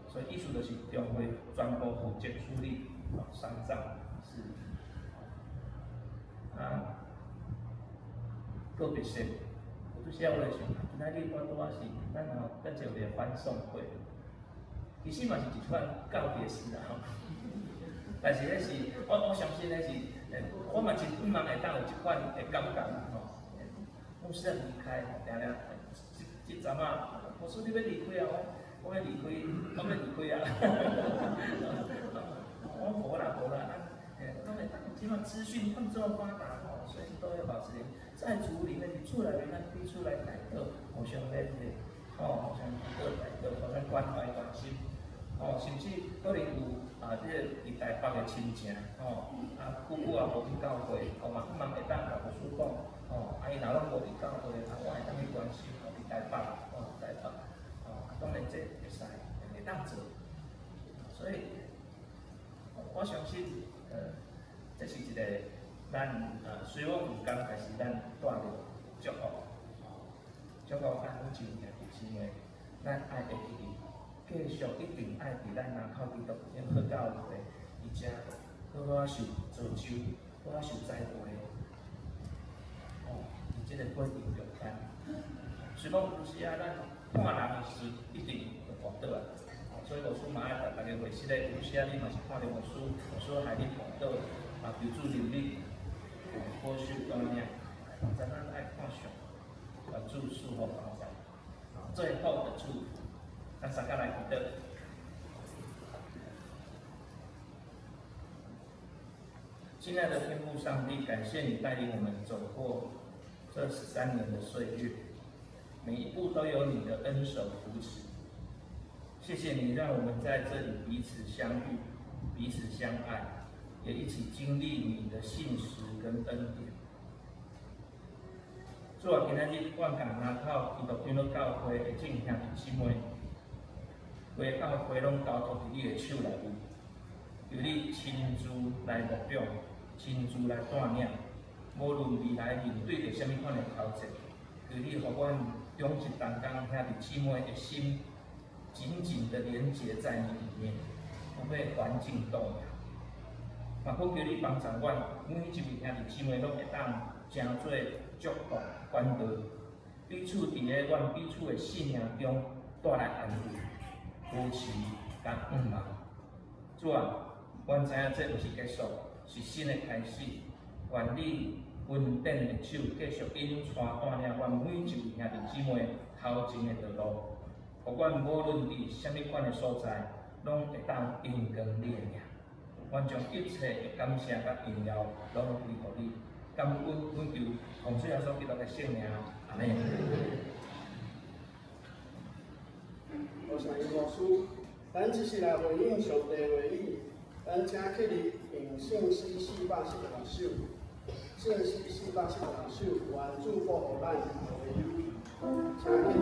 所以意思就是重火專門負責處理，吼，喪葬事宜。啊，告別式，有拄時我咧想，今仔日我拄仔是咱吼，咱就有一個歡送會，其實嘛是一款告別式啊，吼。但是彼是，我相信彼是，我嘛真向望會當有這款的感覺吼。牧師離開，定定，這這陣仔，牧師你欲離開啊？我欲離開，我欲離開啊！我無啦無啦，啊，攏會當，這馬資訊他們這麼發達吼，隨時都要保持聯繫。在主裡面，你厝內面咱彼此來代禱，互相聯繫，吼，互相祈禱代禱，互相關懷關心，吼，甚至可能有。啊，這個佇台北的親情，吼，啊，久久也無去教會，吼嘛，希望會當共牧師講，吼，啊，伊若攏無佇教會，啊，我會當去關心，吼，佇台北，吼，台北，吼，啊，當然這會使，會當做，所以，我相信，這是一個咱雖講毋仝，但是咱帶著祝福，祝福咱每一位兄弟姊妹，咱愛會記得。繼續一定愛佇咱林口基督長老教會，佇遮好好受造就，好好受栽培，哦，佇這個過程中間，雖講有時啊，咱看人的時一定會跋倒啊，所以牧師嘛愛共大家回釋咧，有時啊，你嘛是看著牧師，牧師害你跋倒，啊，求主憐憫，保守帶領，咱咱愛看上，願主賜福幫助，最後的祝福。咱三個來祈禱。親愛的天父上帝，感謝你帶領我們走過這13年的歲月，每一步都有你的恩手扶持。謝謝你讓我們在這裡彼此相遇，彼此相愛，也一起經歷你的信實跟恩典。主啊，今仔日我共林口基督長老教會的眾兄弟姊妹，規個教會攏交託佇你的手內面，求你親自來牧養，親自來帶領。無論未來面對著啥物款的挑戰，求你予阮中一同工兄弟姊妹的心緊緊的連結在你裡面，不被環境動搖。嘛，閣求你幫助阮每一位兄弟姊妹攏會當成做祝福管道，彼此佇咧阮彼此的生命中帶來安慰、扶持佮向望。主啊，阮知影這毋是結束，是新的開始。願你恩典的手繼續引帶帶領阮每一位兄弟姊妹頭前的道路，予阮無論佇啥物款的所在，攏會當榮光你的名。阮將一切的感謝佮榮耀攏歸予你，感恩懇求，奉主耶穌基督的聖名，阿們。多謝牧師，咱這是來回應上帝話語，咱請起立唱聖詩446首，聖詩446首，願主保護咱無憂，請起立。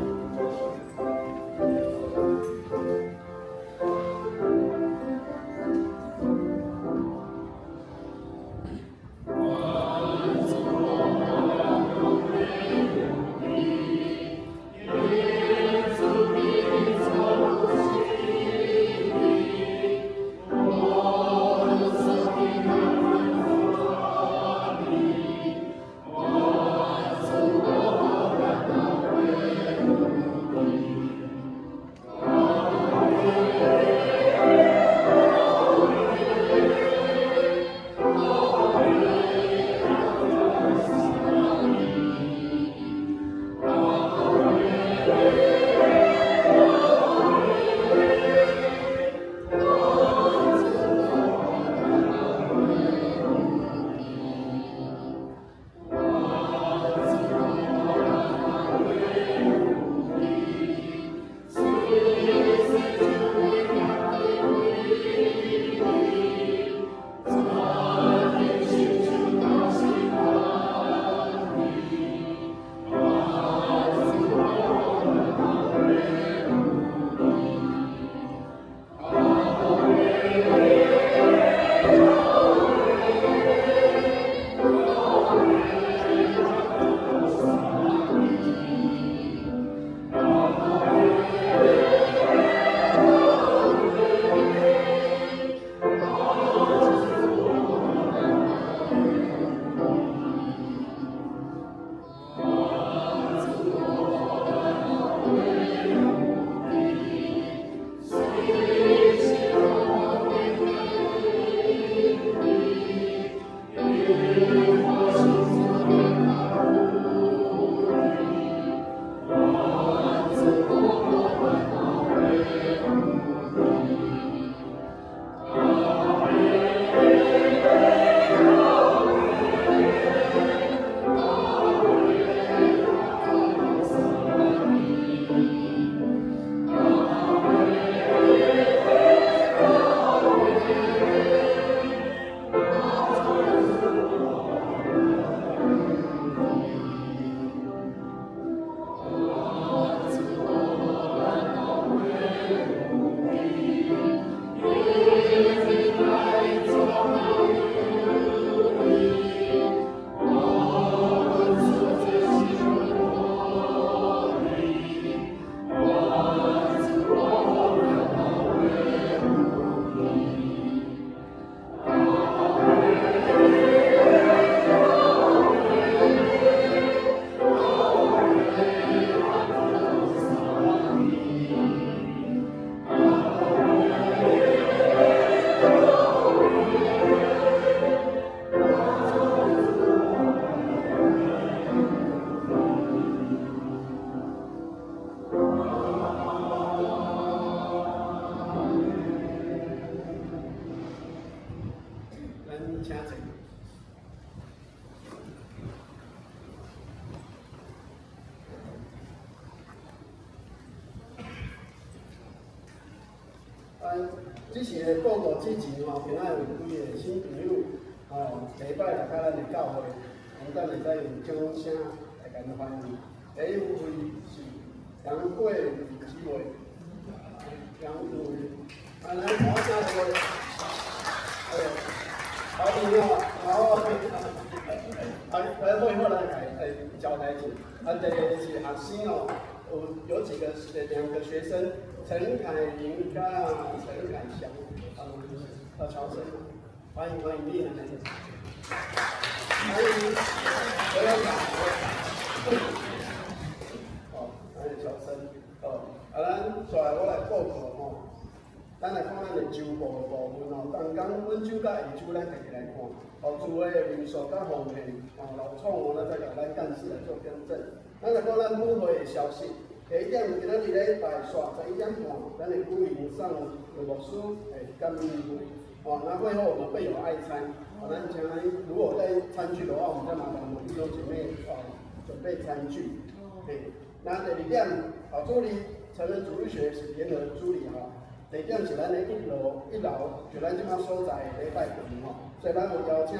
只是咧報告之前吼，今仔有幾个新朋友吼，第一擺來到咱的教會，阮等會使用掌聲來共𪜶歡迎。第一位是楊桂女姊妹，楊女，啊，來，我請各位，哎，好朋友，好，啊，來會後來來交代一下。啊，第二個是學生哦，有幾個兩個學生，陳凱琳佮陳凱祥，喬生，歡迎歡迎你們，歡迎，不要打，哦，歡迎喬生，哦，啊，咱紲來我來報告吼，咱來看咱的週報的部分哦，同工本週佮下週咱家己來看，哦，聚會的人數佮奉獻，哦，老創哦，咱再共咱幹事來做更正。咱來看咱本會的消息，第一點，今仔日禮拜四11點半，咱會舉行送劉牧師的感恩會。哦，那會後我們備有愛餐，哦，咱請如果帶餐具的話，我們再麻煩我們弟兄姐妹哦準備餐具。嘿，那第二點，哦，主日成人主日學是聯合主日吼。第二點是咱的一樓，就咱這馬所在的禮拜堂吼，所以咱有邀請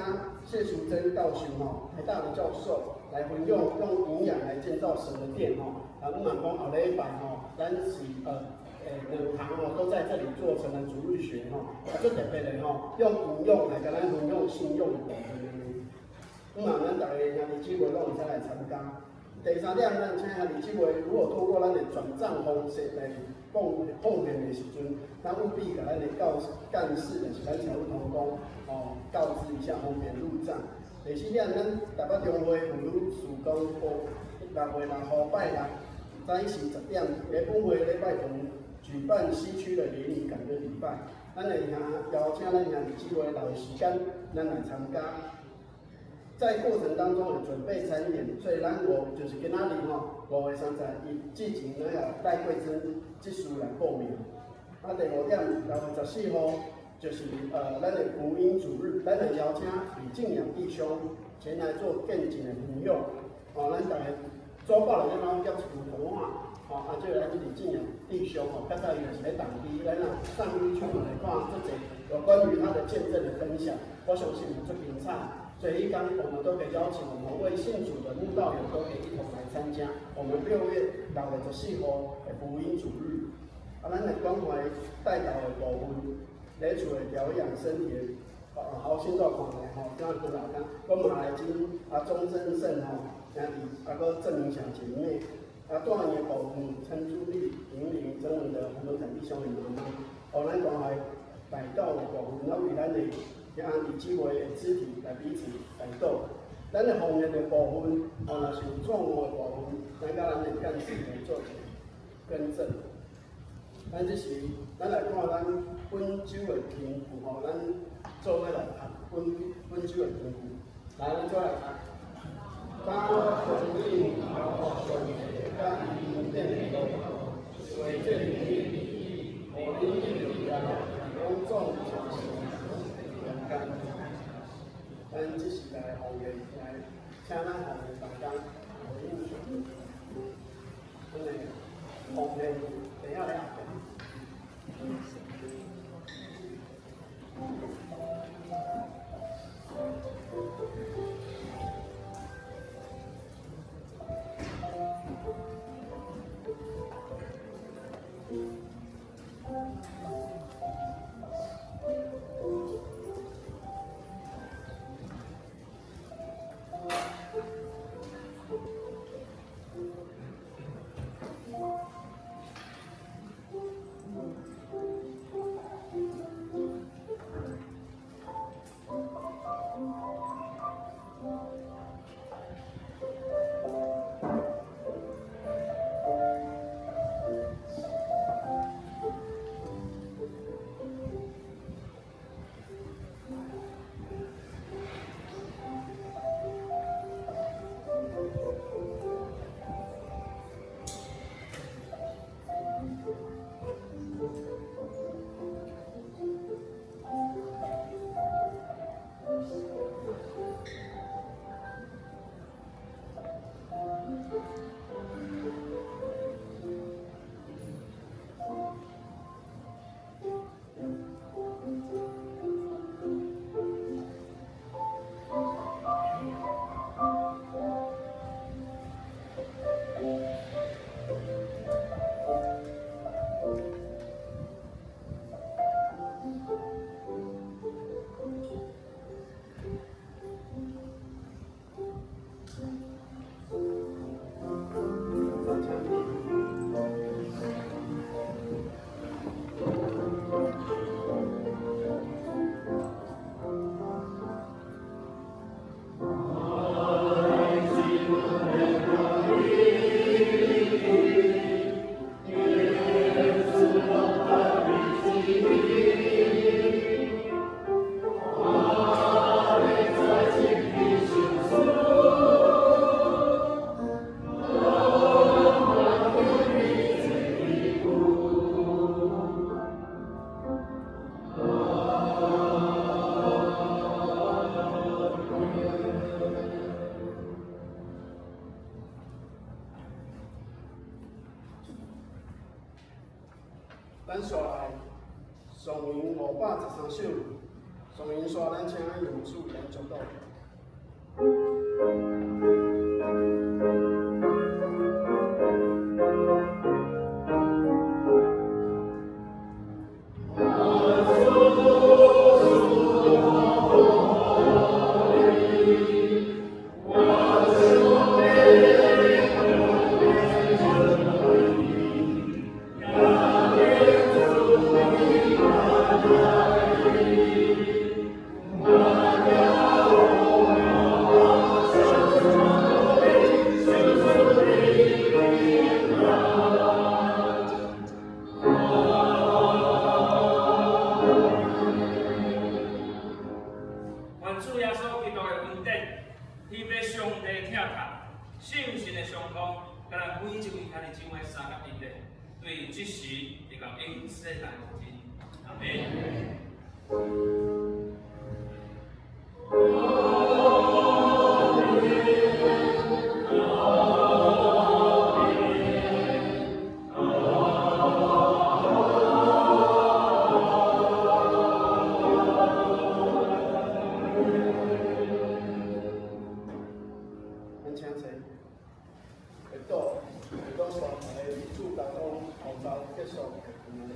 謝淑珍教授吼，台大的教授來分享用營養來建造神的殿吼。啊，阮嘛講後禮拜吼，咱是兩堂吼都在這裡做成人主日學吼，啊，足特別的吼，用營養來共咱分享信用的部分。阮嘛咱逐个兄弟姊妹攏會使來參加。第三點，咱請兄弟姊妹，如果透過咱的轉帳方式來奉獻的時陣，咱務必共咱的教幹事，就是咱財務同工，哦，告知一下，方便入帳。第四點，咱台北中會婦女事工部6月6號拜六早起10點，佇本會禮拜堂舉辦西區的聯誼感恩禮拜。咱會兄邀請咱兄弟姊妹留時間，咱來參加。在過程當中有準備餐點，所以咱五就是今仔日吼5月31之前，咱也帶桂珍執事來報名。啊，第五點，6月14號就是咱的福音主日，咱會邀請李靜陽弟兄前來做見證的分享。哦，咱逐个祖報內底攏夾一幅圖畫，哦，啊，這個咱李靜陽弟兄吼，較早伊就是咧當地，咱若上 YouTube 來看這濟有關於他的見證的分享，我相信有足精彩。所以一剛我們都可以邀請我們未信主的慕道友都可以一同來參加。我們6月6月14號的福音主日，啊，咱來關懷代禱的部分，咧厝的調養身體的，啊，好，現在看來吼，今日老講，講馬來金啊，鍾真勝吼，兄弟，啊，閣鄭明祥姐妹，啊，大年的部分，陳朱麗、林玲、曾文德、洪文成弟兄的媽媽，哦，咱關懷代禱的部分，咱為咱的兄弟姊妹的肢體來彼此代禱。咱的奉獻的部分，哦，若是有錯誤的部分，咱佮咱的幹事來做一個更正。咱這時，咱來看咱本週的經句吼，咱做伙來讀本週的經句。來，咱做伙來讀。當我相信上帝佮伊恩典的為這裡面，予恁得著攏總就是中間。咱這是來奉獻，來請咱奉獻大家回應上帝。咱的奉獻等下來後邊。咱紲來頌吟513首，頌吟紲咱請楊牧師為咱祝禱。願主耶穌基督的恩典，天父上帝疼疼，聖神的相通，佮咱每一位兄弟姊妹相佮佇咧，對這時直到永世來無盡。阿們。咱請坐。會倒，會倒紲來主教講號召結束的禮。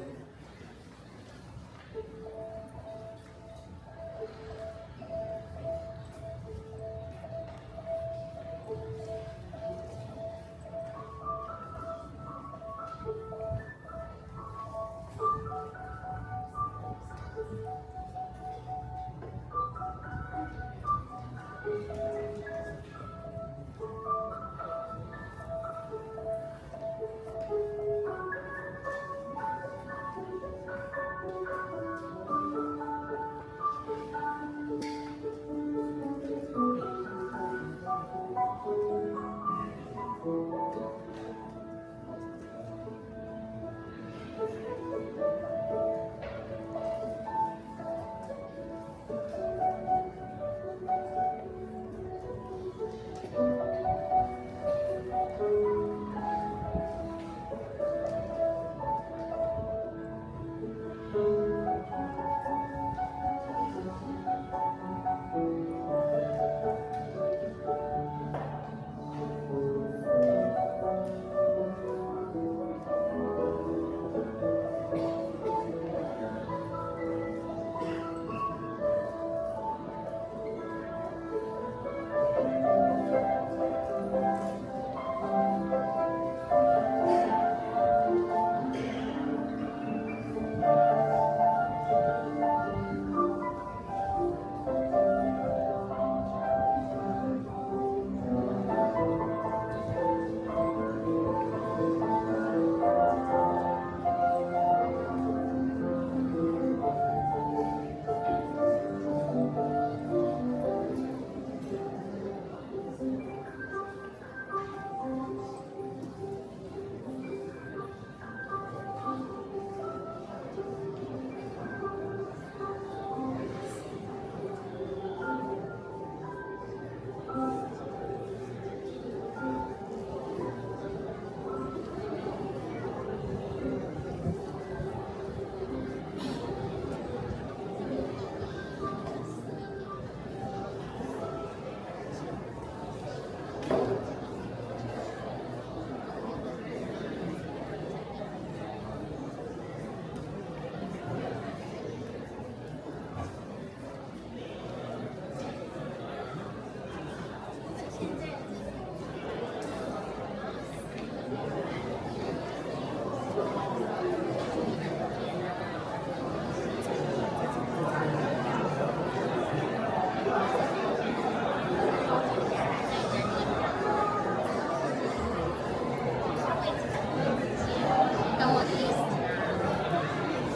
懂我的意思嗎？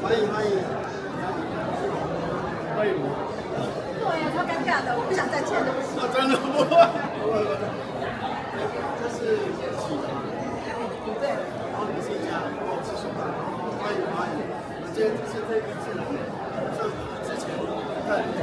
歡迎歡迎，歡迎。對呀，超尷尬的，我不想再見了。啊，真的不會，不會不會。這是啟華，對。然後你是一家，我是淑芳，歡迎歡迎。我今天是這一次來，上之前在。